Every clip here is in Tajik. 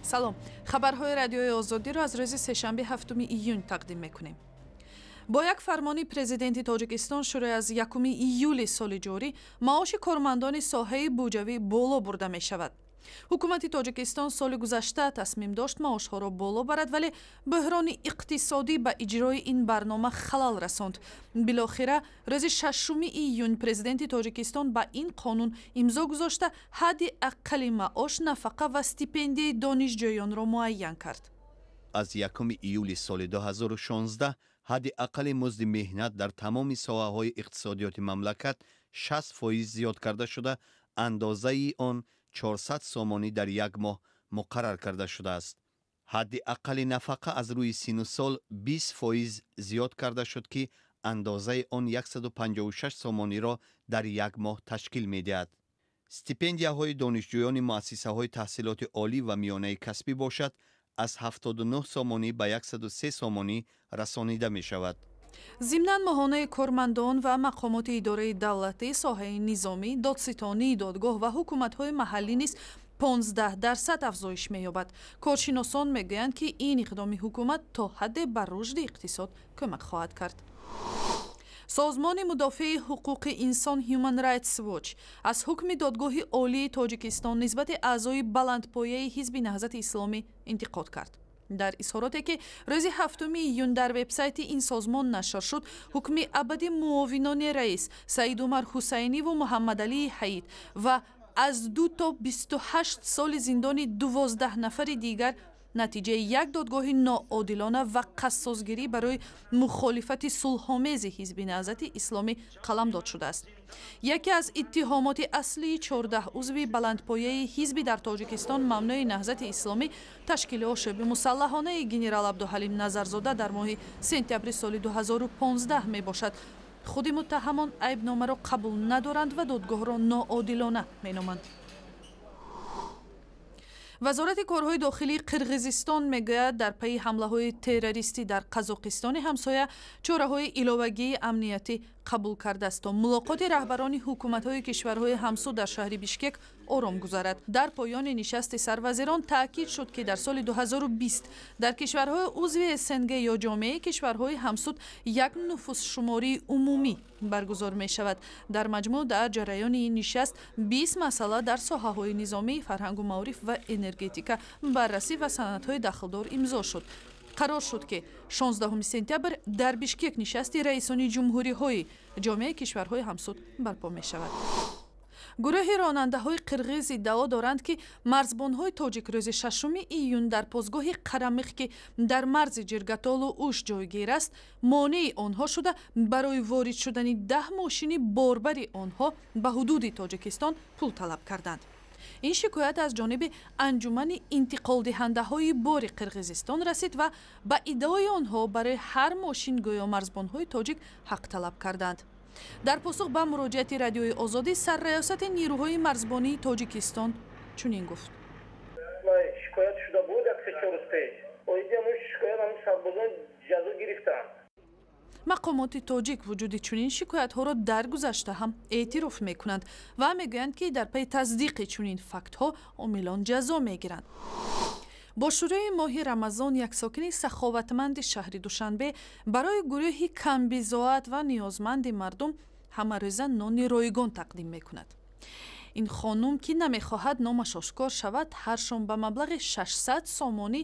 Салом, хабарҳои Радиои Озодиро аз рӯзи сешанбе, 7 июн тақдим мекунем. Бо як фармони Президенти Тоҷикистон шурӯъ аз 1 июли соли ҷорӣ маоши кормандони соҳаи буҷавӣ боло бурда мешавад. Ҳукумати Тоҷикистон соли гузашта тасмим дошт маошҳоро боло барад, вале бӯҳрони иқтисодӣ ба иҷрои ин барнома халал расонд. Билохира рӯзи 6 июн Президенти Тоҷикистон ба ин қонун имзо гузошта, ҳадди аққали маош, нафақа ва стипендияи донишҷӯёнро муайян кард. Аз 1 июли соли 2016 ҳадди аққали музди меҳнат дар тамоми соҳаҳои иқтисодиёти мамлакат 60% зиёд карда шуда, андозаи он 400 сомонӣ дар як моҳ муқаррар карда шудааст. Ҳадди аққали нафақа аз рӯи сину сол 20% зиёд карда шуд, ки андозаи он 156 сомониро дар як моҳ ташкил медиҳад. Стипендияҳои донишҷӯёни муассисаҳои таҳсилоти олӣ ва миёнаи касбӣ бошад, аз 79 сомонӣ ба 103 сомонӣ расонида мешавад. Зимнан, моҳонаи кормандон ва мақомоти идораи давлатӣ, соҳаи низомӣ, додситонии додгоҳ ва ҳукуматҳои маҳаллӣ низ 15% афзоиш меёбад. Коршиносон мегӯянд, ки ин иқдоми ҳукумат то ҳадде ба рушди иқтисод кӯмак хоҳад кард. Созмони мудофиаи ҳуқуқи инсон Human Rights Watch аз ҳукми Додгоҳи Олии Тоҷикистон нисбати аъзои баландпояи Ҳизби Наҳзати Исломӣ интиқод кард. Дар изҳороте, ки рӯзи 7 июн дар вебсайти ин созмон нашр шуд, ҳукми абади муовинони раис Саидумар Ҳусайниву Муҳаммадалии Ҳаид ва аз 2 то 28 соли зиндони 12 нафари дигар натиҷаи як додгоҳи ноодилона ва қассосгирӣ барои мухолифати сулҳомези Ҳизби Наҳзати Исломӣ қаламдод шудааст. Яке аз иттиҳомоти аслии 14 узви баландпояи ҳизби дар Тоҷикистон мамнӯи Наҳзати Исломӣ ташкили ошӯби мусаллаҳонаи генерал Абдуҳалим Назарзода дар моҳи сентябри соли 2015 мебошад. Худи муттаҳамон айбномаро қабул надоранд ва додгоҳро ноодилона меноманд. Вазорати корҳои дохилии Қирғизистон мегӯяд, дар пайи ҳамлаҳои террористӣ дар Қазоқистони ҳамсоя чораҳои иловагии амниятӣ қабул кардааст, то мулоқоти раҳбарони ҳукуматҳои кишварҳои ҳамсу дар шаҳри Бишкек ором гузарад. Дар поёни нишасти сарвазирон таъкид шуд, ки дар соли 2020 дар кишварҳои узви СНГ ё Ҷомеаи кишварҳои ҳамсуд як нуфусшумории умумӣ баргузор мешавад. Дар маҷмӯъ дар ҷараёни ин нишаст 20 масъала дар соҳаҳои низомӣ, фарҳангу маориф ва энергетика баррасӣ ва санадҳои дахлдор имзо шуд. Қарор шуд, ки 16 сентябр дар Бишкек нишасти раисони ҷумҳуриҳои Ҷомеаи кишварҳои ҳамсуд барпо мешавад. Гурӯҳи ронандаҳои қирғиз иддао доранд, ки марзбонҳои тоҷик рӯзи 6 июн дар посгоҳи Қарамиқ, ки дар марзи Ҷиргатолу Уш ҷойгир аст, монеи онҳо шуда, барои ворид шудани 10 мошини борбари онҳо ба ҳудуди Тоҷикистон пул талаб карданд. Ин шикоят аз ҷониби Анҷумани интиқолдиҳандаҳои бори Қирғизистон расид ва ба иддаои онҳо барои ҳар мошин гӯё марзбонҳои тоҷик ҳақ талаб карданд. Дар посух ба муроҷиати Радиои Озодӣ сарраёсати нирӯҳои марзбонии Тоҷикистон чунин гуфт: Шикоят шуда буд як се-чор рӯз пеш. Оиди ҳамун шикоят ҳамун сарбозон ҷазо гирифтанд. Мақомоти тоҷик вуҷуди чунин шикоятҳоро дар гузашта ҳам эътироф мекунанд ва мегӯянд, ки дар пайи тасдиқи чунин фактҳо омилон ҷазо мегиранд. Бо шурӯи моҳи Рамазон як сокини саховатманди шаҳри Душанбе барои гурӯҳи камбизоат ва ниёзманди мардум ҳамарӯза нони ройгон тақдим мекунад. Ин хонум, ки намехоҳад номаш ошкор шавад, ҳар шом ба маблағи 600 сомонӣ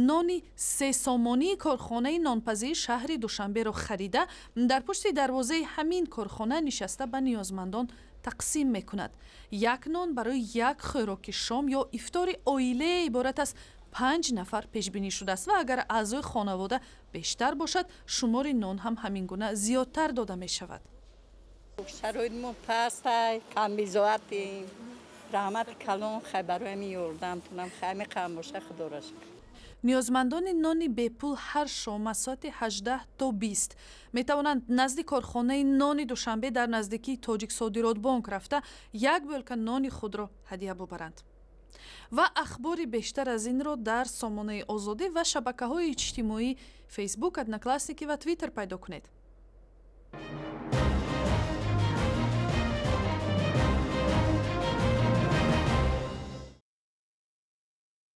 нони сесомонии корхонаи нонпазии шаҳри Душанберо харида, дар пушти дарвозаи ҳамин корхона нишаста, ба ниёзмандон тақсим мекунад. Як нон барои як хӯроки шом ё ифтори оилае иборат аз панҷ нафар пешбинӣ шудааст ва агар аъзои хонавода бештар бошад, шумори нон ҳам ҳамин гуна зиёдтар дода мешавад. Шароити мо пастай, камбизоатем. Раҳмати калон, хай, барои ҳамин ёрдамтунам, хай, ҳамин қам боша, худоро шукр. Ниёзмандони нони бепул ҳар шом аз соати 18 то 20 метавонанд назди корхонаи нони Душанбе дар наздикии Тоҷиксодиротбонк рафта, як бӯлка нони худро ҳадя бубаранд. Ва ахбори бештар аз инро дар сомонаи Озодӣ ва шабакаҳои иҷтимоӣ, Фейсбук, Одноклассники ва Твиттер пайдо кунед.